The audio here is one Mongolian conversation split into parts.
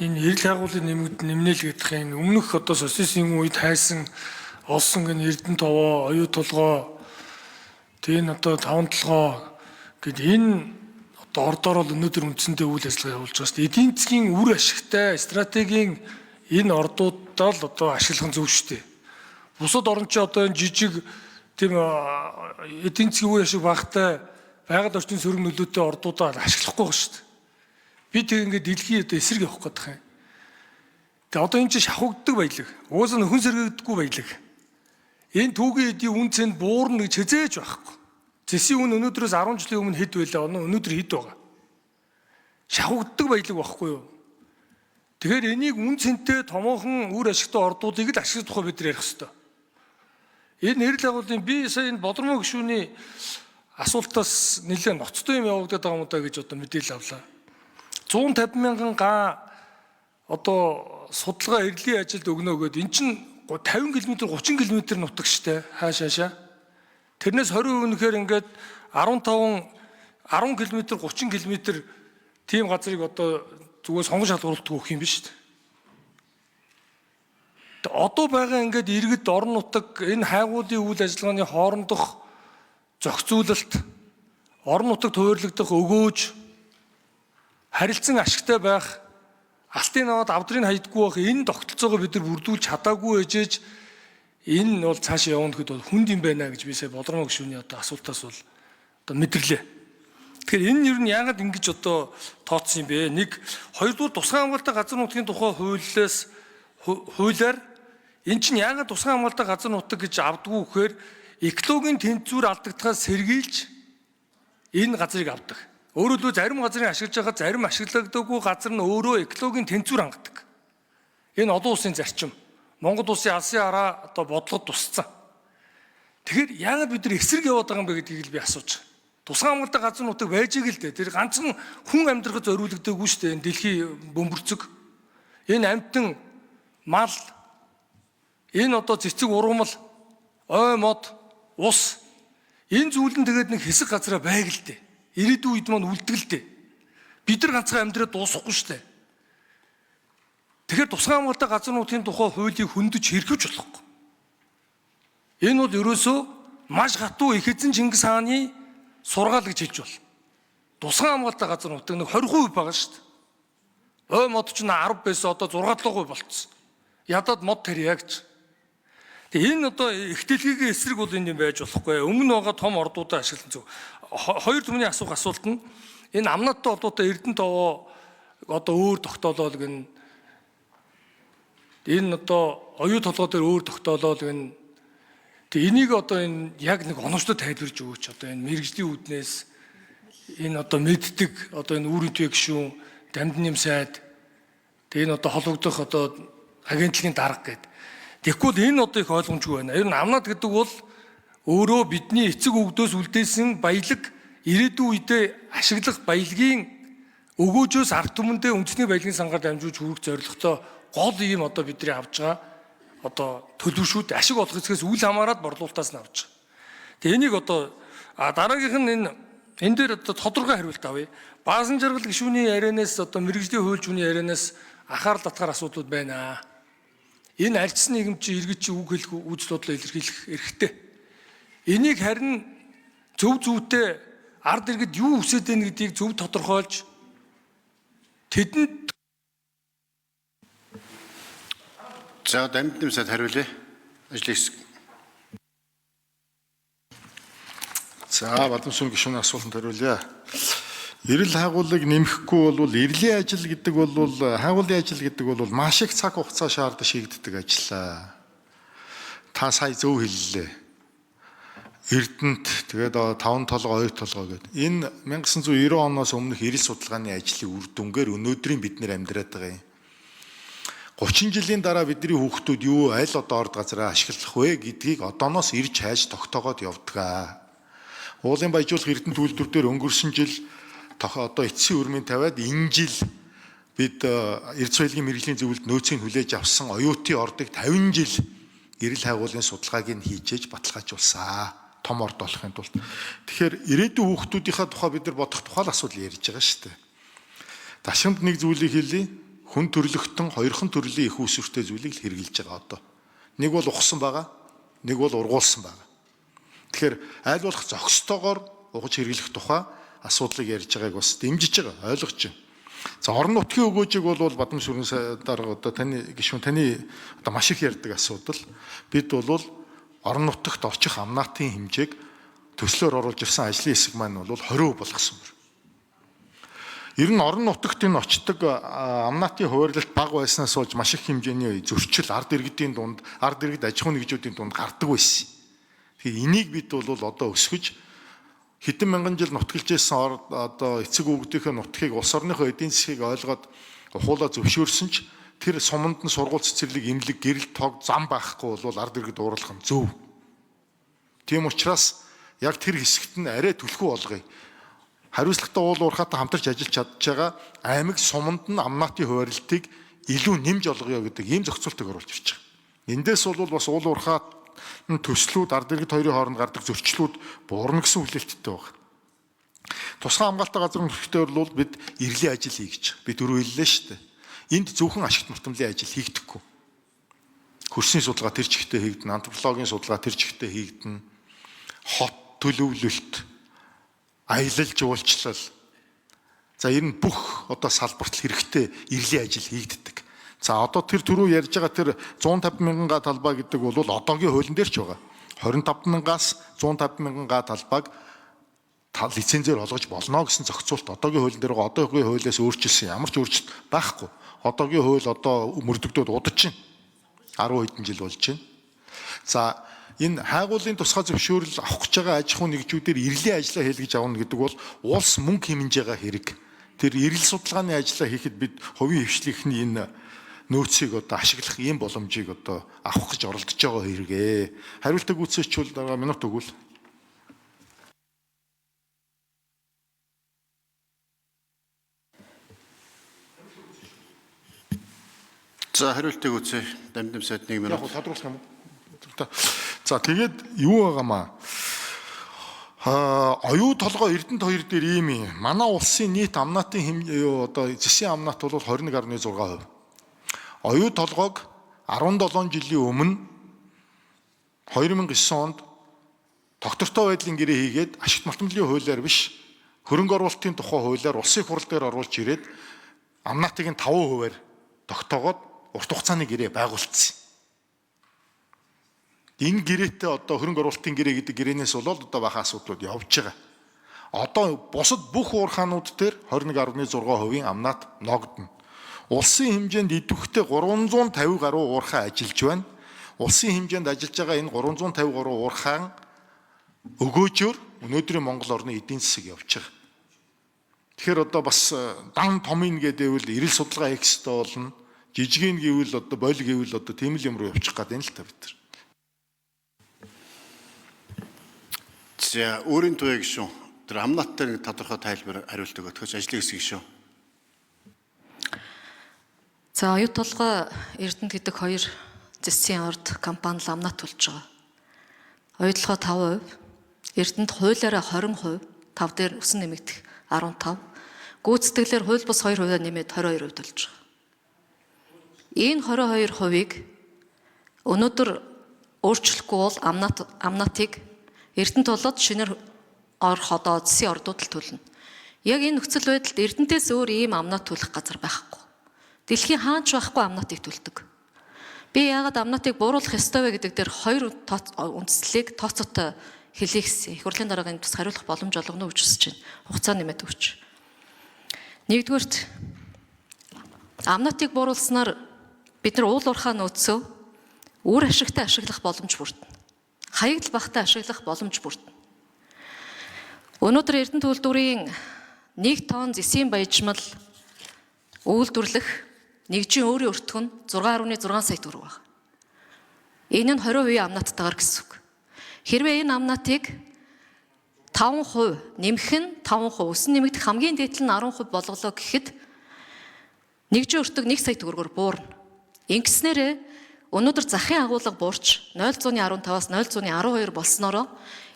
Энэ эрэл хайгуулын нэмнэл гэдэг энэ өмнөх одоо социализмын үед хайсан олсон энэ Эрдэнэ товоо, оюу толгой, тэгээ энэ одоо таван толгой гэд энэ одоо ордоор бол өнөөдөр үндсэндээ үйл ажиллагаа явуулж байгаа шүү дээ. Эдийн засгийн үр ашигтай стратегийн энэ ордуудаа л одоо ашиглах нь зөв шүү дээ. Бусад орн чи одоо энэ жижиг тийм эдийн засгийн үр ашиг багатай байгаль орчин сөрөг нөлөөтэй ордуудаа ашиглахгүй байгаа шүү дээ. Би тэг ингээд дэлхийн одоо эсрэг явах гэдэг юм. Тэгээ одоо энэ чинь шавхагддаг баялаг. Угаасаа нөхөн сэргээгдэхгүй баялаг. Энэ түүгийн эдийн үн цэнд буурна гэж хэзээж байхгүй. Зэсийн үн өнөөдрөөс 10 жилийн өмнө хэд байлаа? Өнөөдөр хэд байгаа? Шавхагддаг баялаг байхгүй юу? Тэгэхээр энийг үн цэнтэй томоохон үр ашигтай ордуудыг л ашиглах тухай бид нар ярих хэрэгтэй. Энэ эрэл агуулгын би сая энэ Болормоо гишүүний асуултаас нэлээд ноцтой юм явагдаад байгаа юм да гэж одоо мэдээлэл авлаа. 150 мянган га одоо судалгаа эрлийн ажилд өгнө гэд эн чинь 50 км 30 км нутаг штэ хаашаашаа. Тэрнээс 20% нэхэр ингээд 15 10 км 30 км тийм газрыг одоо зүгээр сонгон шалгаруулалт өгөх юм биш үү? Одоо байгаа ингээд иргэд орон нутаг энэ хайгуулын үйл ажиллагааны хоорондох зохицуулалт, орон нутаг туурлагдах өгөөж, харилцан ашигтай байх, алтын наваад авдрыг хайдаггүй байх энэ тогтолцоогоо бид нар бүрдүүлж чадаагүй ээжээж энэ бол цаашаа явна гэхэд бол хүнд юм байна гэж би сая Болормоо гишүүний одоо асуултаас бол одоо мэдэрлээ. Тэгэхээр энэ ер нь яагаад ингэж одоо тооцсон юм бэ? Нэг, хоёрдугаар тусгай хамгаалалтын газар нутгийн тухай хуулиас хуулиар эн чинь яагаад тусгай хамгаалалтын газар нутаг гэж авдаггүй гэхээр экологийн тэнцвэр алдагдахаас сэргийлж энэ газрыг авдаг. Өөрөөр хэлбэл зарим газрыг ашиглаж байгаа, зарим ашиглагдаагүй газар нь өөрөө экологийн тэнцвэр хангадаг. Энэ олон улсын зарчим. Монгол улсын алсын хараа одоо бодлогод тусцсан. Тэгэхээр яагаад бид нар эсрэг яваад байгаа юм бэ гэдгийг л би асууж байгаа. Тусгай хамгаалалтын газар нутаг байж иг л дээ. Тэр ганцхан хүн амьдрахад зориулагдаагүй шүү дээ. Энэ дэлхийн бөмбөрцөг. Энэ амьтан, мал, энэ одоо цэцэг ургамал, ой мод, ус энэ зүйл нь тэгээд нэг хэсэг газараа байг л дээ. Ирээдүйн үед маань үлддэг л дээ. Бид нар ганцхан амьдраад дуусахгүй шүү дээ. Тэгэхээр тусгай хамгаалалтын газар нутгийн тухай хуулийг хөндөж хэрхэвч болохгүй. Энэ бол ерөөсөө маш хатуу их эзэн Чингис хааны сургаал гэж хэлж байна. Тусгай хамгаалалтын газар нутаг нэг 20% байгаа шүү дээ. Ой мод чинь 10 байсан одоо 6 7% болцсон. Ядаад мод тарья гэж. Тэгээ энэ одоо их дэлхийгийн эсрэг бол энэ юм байж болохгүй. Өмнө байгаа том ордуудаа ашиглан зөв. Хоёр түмний асуух асуулт нь энэ амнаатай холбоотой Эрдэнэ товоо одоо өөр тогтоолол гэн энэ одоо оюу толгой дээр өөр тогтоолол гэн. Тэгээ энийг одоо энэ яг нэг оновчтой тайлбарж өгөөч. Одоо энэ мэрэгжлийн үүднээс энэ одоо мэддэг одоо энэ үүрийн түвээ гишүүн дамдын сайд тэгээ энэ одоо холбогдох одоо агентлагийн дарга гэдэг. Тэгэхгүй бол энэ одоо их ойлгомжгүй байна. Ер нь амнаад гэдэг бол өөрөө бидний эцэг өвгдөөс үлдээсэн баялаг ирээдүйн үедээ ашиглах баялагын өгөөжөөс ард түмэндээ үндэсний баялагын сангаар дамжуулж хүргэх зорилготой гол ийм одоо бидний авж байгаа одоо төлөвшүүд ашиг олох хэсгээс үл хамааран борлуулалтаас нь авч байгаа. Тэгээ энийг одоо дараагийнх нь энэ дээр одоо тодорхой хариулт авъя. Баасан жаргал гишүүний ярианаас одоо мэрэгжлийн хууль зүйний ярианаас анхаарал татгаар асуудлууд байна. Энэ альчсан нийгэм чи иргэд чи үг хэлэх үзэл бодлоо илэрхийлэх эрхтэй. Энийг харин зөв зөвтэй ард иргэд юу хүсэж байна гэдгийг зөв тодорхойлж тэдэнд За дамжин сайд хариулъя. Ажлын хэсэг. За Бадамсүн гишүүний асуултанд хариулъя. Эрэл хайгуулыг нэмэхгүй бол эрлийн ажил гэдэг бол хайгуулын ажил гэдэг бол маш их цаг хугацаа шаардаж шийддэг ажил. Та сая зөв хэллээ. Эрдэнэт тэгээд таван толгой, хоёр толгой гэдэг. Энэ 1990 оноос өмнөх эрэл судалгааны ажлын үр дүнгээр өнөөдрийн бид нэр амьдраад байгаа юм. 30 жилийн дараа бидний хүүхдүүд юу аль одоо орд газараа ашиглах вэ гэдгийг одооноос ирж хайж тогтоогоод явдаг. Уулын баяжуулах Эрдэнэт үйлдвэр дээр өнгөрсөн жил одоо эцсийн өрмийн тавиад энэ жил бид Эрдэс баялагын мэргэжлийн зөвлөлд нөөцийг хүлээж авсан оюутын ордыг 50 жил эрэл хайгуулын судалгааг нь хийжээж баталгаажуулсан. Том орд болохын тулд. Тэгэхээр ирээдүйн хүүхдүүдийнхээ тухай бид нар бодох тухай л асуудал ярьж байгаа шүү дээ. Ташрамд нэг зүйлийг хэлье. Хүн төрлөختөн хоёрхан төрлийн их усүртэй зүйлийг л хэрэглэж байгаа одоо. Нэг бол ухсан байгаа, нэг бол ургуулсан байгаа. Тэгэхээр аль болох зохистойгоор угаж хэрэглэх тухай асуудлыг ярьж байгааг бас дэмжиж байгаа, ойлгож байна. За орон нутгийн өгөөжийг бол Бадамсүрэн дарга одоо таны гишүүн таны одоо маш их ярьдаг асуудал. Бид бол орон нутагт очих амнаатын хэмжээг төслөөр оруулж ирсэн ажлын хэсэг маань бол 20% болгосон байна. Ер нь орон нутагт энэ очдог амнаатын хуваарлалт бага байснаас болж маш их хэмжээний зөрчил ард иргэдийн дунд, ард иргэд аж ахуйн нэгжүүдийн дунд гардаг байсан. Тэгэхээр энийг бид бол одоо өсгөж хэдэн мянган жил нутгалж ирсэн одоо эцэг өвгдийнхээ нутгийг улс орныхоо эдийн засгийг ойлгоод ухуулаа зөвшөөрсөн ч тэр суманд нь сургууль цэцэрлэг, эмнэлэг, гэрэл тог зам байхгүй бол ард иргэд уурлах нь зөв. Тийм учраас яг тэр хэсэгт нь арай түлхүү болгоё. Хариуцлагатай уул уурхаатай хамтарч ажиллаж чадж байгаа аймаг суманд нь амнаатын хуваарлтыг илүү нэмж олгоё гэдэг ийм зохицуултыг оруулж ирж байгаа. Эндээс бол бас уул уурхаа төслүүд ард иргэд хоёрын хооронд гардаг зөрчлүүд буурна гэсэн хүлээлттэй байна. Тусгай хамгаалалтын газар нөхөختөөр бол бид эрлийн ажил хий гэж. Би дөрөв хэллээ шүү дээ. Энд зөвхөн ашигт мартамлын ажил хийгдэхгүй. Хөрсний судалгаа тэр чигтээ хийгдэнэ, антропологийн судалгаа тэр чигтээ хийгдэнэ. Хот төлөвлөлт, аялал жуулчлал. За ер нь бүх одоо салбарт хэрэгтэй эрлийн ажил хийгддэг. За одоо тэр түрүү ярьж байгаа тэр 150 мянган га талбай гэдэг бол одоогийн хуулийн дээр ч байгаа. 25 мянгаас 150 мянган га талбайг лицензээр олгож болно гэсэн зохицуулт одоогийн хуулийн дээр байгаа. Одоогийн хуулиас өөрчилсөн ямар ч өөрчлөлт байхгүй. Одоогийн хууль одоо мөрдөгдөөд удаж байна. 10 хэдэн жил болж байна. За энэ хайгуулын тусгай зөвшөөрөл авах гэж байгаа аж ахуйн нэгжүүдээр эрлийн ажлаа хийлгэж авна гэдэг бол улс мөнгө хэмнэж байгаа хэрэг. Тэр эрэл судалгааны ажлаа хийхэд бид хувийн хвшлийнхний энэ нөөцийг одоо ашиглах ийм боломжийг одоо авах гэж оролдож байгаа хэрэг ээ. Хариултыг гүйцээчүүл дараа минут өгвөл. За хариултыг үзье. Дамдам сайд 1 минут. Яг тодруулах юм уу? За тэгээд юу байгаамаа? Оюу толгой Эрдэнэт хоёр дээр ийм юм. Манай улсын нийт амнаатын хэмжээ одоо зэсийн амнаат бол 21.6%. Оюу толгойг 17 жилийн өмнө 2009 онд тогтвортой байдлын гэрээ хийгээд ашигт малтмлын хуулиар биш хөрөнгө оруулалтын тухай хуулиар улсын хурал дээр оруулж ирээд амнаатыг нь 5%-аар тогтоогоод урт хугацааны гэрээ байгуулсан. Энэ гэрээтэй одоо хөрөнгө оруулалтын гэрээ гэдэг гэрээнээс болоод одоо бахан асуудлууд явж байгаа. Одоо бусад бүх уурхаанууд дээр 21.6% амнаат ногдоно. Улсын хэмжээнд идэвхтэй 350 гаруй уурхай ажиллаж байна. Улсын хэмжээнд ажиллаж байгаа энэ 350 гаруй уурхаан өгөөжөөр өнөөдрийн Монгол орны эдийн засаг явж байгаа. Тэгэхээр одоо бас дан томын гэдээвэл эрэл судалгаа хийх ёстой болно. Жижигэн гэвэл одоо бойл гэвэл одоо тийм л юм руу явчих гээд байна л та бид нар. За өөрийн туяа гишүүн тэр амнаат дээр нэг тодорхой тайлбар хариулт өгөхөж ажлын хэсэг гишүүн. За оюу толгой Эрдэнэт гэдэг хоёр зэсийн орд компани л амнаат төлж байгаа. Оюу толгой 5%, Эрдэнэт хуулиараа 20%, 5 дээр өсөн нэмэгдэх 15%, гүйцэтгэлээр хууль бус 2%-аар нэмээд 22% төлж байгаа. Энэ 22%-ыг өнөөдөр өөрчлөхгүй бол амнаатыг Эрдэнэт болоод шинээр орох одоо зэсийн ордууд л төлнө. Яг энэ нөхцөл байдалд Эрдэнэтээс өөр ийм амнаат төлөх газар байхгүй. Дэлхийн хаач байхгүй амнаатыг төлдөг. Би яагаад амнаатыг бууруулах ёстой вэ гэдэг дээр хоёр үндслийг тооцоотой хэлье гэсэн. Их хурлын дараагийн бас хариулах боломж олгоно гэж хүсэж байна. Хугацаа нэмээд өгч. Нэгдүгээрт амнаатыг бууруулснаар бид нар уул уурхаа нөөцөө үр ашигтай ашиглах боломж бүрдэнэ. Хаягдал багтай ашиглах боломж бүрдэнэ. Өнөөдөр Эрдэнэт үйлдвэрийн 1 тонн зэсийн баяжмал үйлдвэрлэх нэгжийн өөрийн өртөг нь 6.6 сая төгрөг байна. Энэ нь 20% амнааттайгаар гэсэн үг. Хэрвээ энэ амнаатыг 5% нэмэх нь 5%, өсөн нэмэгдэх хамгийн дээд нь 10% болголоо гэхэд нэгжийн өртөг 1 сая төгрөгөөр буурна. Ингэснээрээ өнөөдөр захын агуулга буурч 0.15-аас 0.12 болсноороо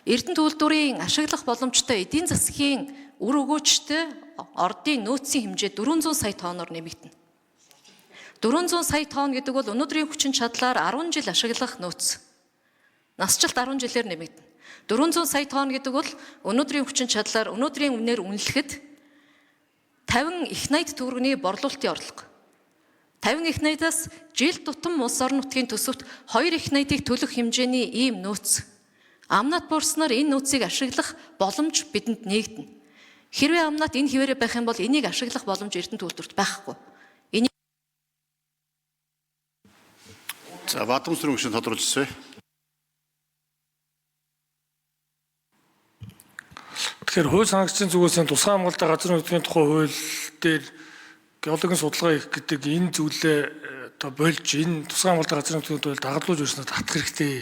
Эрдэнэт үйлдвэрийн ашиглах боломжтой эдийн засгийн үр өгөөжтэй ордын нөөцийн хэмжээ 400 сая тонноор нэмэгдэнэ. 400 сая тонн гэдэг бол өнөөдрийн хүчин чадлаар 10 жил ашиглах нөөц. Насжилт 10 жилээр нэмэгдэнэ. 400 сая тонн гэдэг бол өнөөдрийн хүчин чадлаар өнөөдрийн үнээр үнэлэхэд 50 их 80 төгрөгийн борлуулалтын орлого. 50 их 80-аас жил тутам улс орон нутгийн төсөвт 2 их 80-ыг төлөх хэмжээний ийм нөөц. Амнат буурснаар энэ нөөцийг ашиглах боломж бидэнд нээгдэнэ. Хэрвээ амнат энэ хэвээрээ байх юм бол энийг ашиглах боломж Эрдэнэт үйлдвэрт байхгүй. Энийг За Бадамсрын гишүүн тодруулж ирсэн. Тэгэхээр хууль санаагчдын зүгээс энэ тусгай хамгаалалтын газрын нутгийн тухай хууль дээр геологийн судалгаа хийх гэдэг энэ зүйлээ одоо болж энэ тусгай хамгаалалтын газрын нутгийн хууль дагалдуулж ирснээр татах хэрэгтэй.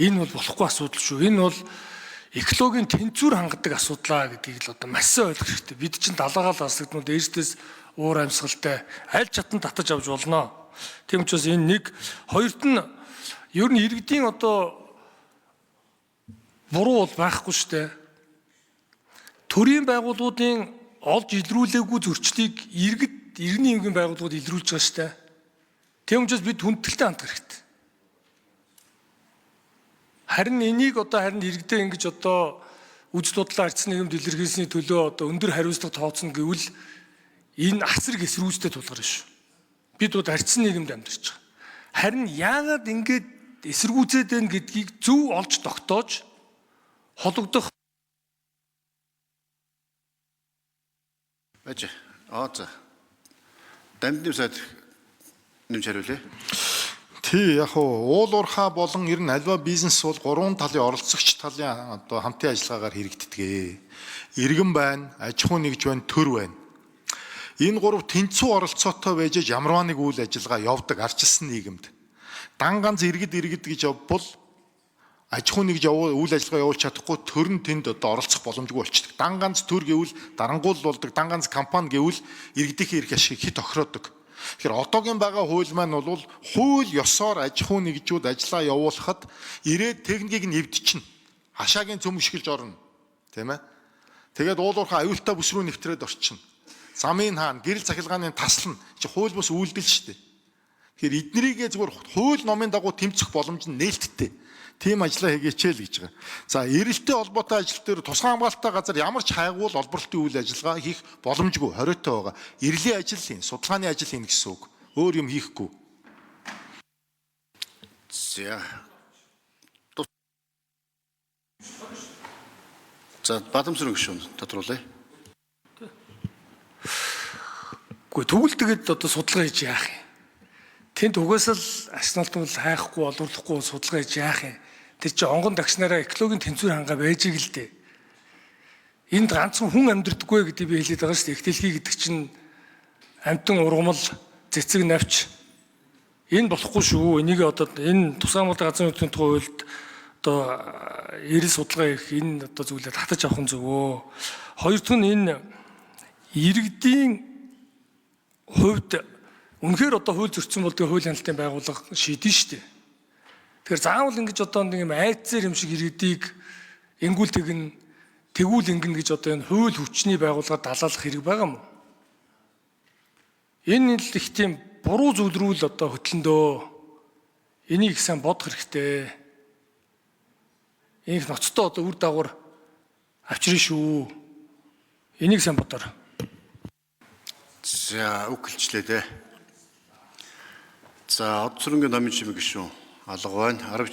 Энэ бол болохгүй асуудал шүү. Энэ бол экологийн тэнцвэр хангадаг асуудлаа гэдгийг л одоо маш сайн ойлгох хэрэгтэй. Бид чинь далаагаал асагдмал дээшдээс уур амьсгалтай аль чатан татаж авч болно. Тийм учраас энэ нэг, хоёрт нь ер нь иргэдийн одоо буруу бол байхгүй шүү дээ. Төрийн байгууллагуудын олж илрүүлээгүй зөрчлийг иргэд иргэний эмгэгийн байгууллагууд илрүүлж байгаа шүү дээ. Тийм учраас бид хүндэтгэлтэй хандах хэрэгтэй. Харин энийг одоо харин иргэдээ ингэж одоо үз дудлаа арчсан нийгэмд илэрхийлсний төлөө одоо өндөр хариуцлага тооцно гэвэл энэ асраг эсрүүцтэй тулгарна шүү. Бид бод арчсан нийгэмд амьдарч байгаа. Харин яагаад ингэж эсэргүүцээд байна гэдгийг зөв олж тогтоож хологдох Байж. Аа за. Дамдны сайд нэмж хариулъя. Тий, яг уу уул уурхай болон ер нь альва бизнес бол гурван талын оролцогч талын одоо хамтын ажиллагаагаар хэрэгддэг. Иргэн байна, аж ахуй нэгж байна, төр байна. Энэ гурав тэнцүү оролцоотой байж ямарваа нэг үйл ажиллагаа явдаг арчилсан нийгэмд. Дан ганц иргэд иргэд гэж явбал аж ахуй нэгж үйл ажиллагаа явуулж чадахгүй төр нь тэнд одоо оролцох боломжгүй болчихдог. Дан ганц төр гэвэл дарангуул болдог, дан ганц компани гэвэл иргэдийнхээ эрх ашигыг хит охироодог. Тэгэхээр одоогийн байгаа хууль маань бол хууль ёсоор аж ахуй нэгжүүд ажиллаа явуулахад ирээд техникийг нь эвдчихнэ. Хашаагийн цөм өшгөлж орно. Тийм ээ. Тэгээд уул уурхай аюултай бүс рүү нэвтрээд орчихно. Замын хаана, гэрэл цахилгааны таслана. Чи хууль бус үйлдэл шүү дээ. Тэгэхээр эднэрийгээ зүгээр хууль номын дагуу тэмцэх боломж нь нээлттэй. Тийм ажиллаа хийгээч л гэж байгаа. За, эрэлтэй холбоотой ажил дээр тусгай хамгаалалттай газар ямар ч хайгуул олборлтын үйл ажиллагаа хийх боломжгүй, хориотой байгаа. Эрлийн ажил хийн, судалгааны ажил хийн гэсэн үг. Өөр юм хийхгүй. За. За Бадамсрын гишүүн тодруулъя. Үгүй тэгвэл тэгээд одоо судалгаа хийж яах юм? Тэнд угаасаа л ашнаалтан бол хайхгүй, олруулахгүй судалгаа хийж яах юм? Тэр чинь онгон дагшнараа экологийн тэнцвэр хангаа байж иг л дээ. Энд ганцхан хүн амьдрдаггүй гэдгийг би хэлээд байгаа шүү дээ. Их дэлхий гэдэг чинь амьтан ургамал, цэцэг навч энэ болохгүй шүү. Энийг одоо энэ тусгай хамгаалалтын газрын нутгийн тухай хуульд одоо эрэл судалгаа хийх энэ одоо зүйлээ татаж авах нь зөвөө. Хоёр дахь нь энэ иргэдийн хувьд үнэхээр одоо хууль зөрчсөн бол тэгээ хууль хяналтын байгууллага шийдэн шүү дээ. Тэгэхээр заавал ингэж одоо нэг юм айцээр юм шиг иргэдийг ингүүл тэгнэ, тэгүүл ингэнэ гэж одоо энэ хууль хүчний байгууллагаар далаалах хэрэг байгаа юм уу? Энэ л их тийм буруу зүйл рүү л одоо хөтлөндөө. Энийг их сайн бодох хэрэгтэй. Энийг ноцтой одоо үр дагавар авчирна шүү. Энийг сайн бодоор. За үг хэлчлээ дээ. За Од Сүрэнгийн номын чимэг гишүүн алга байна. 10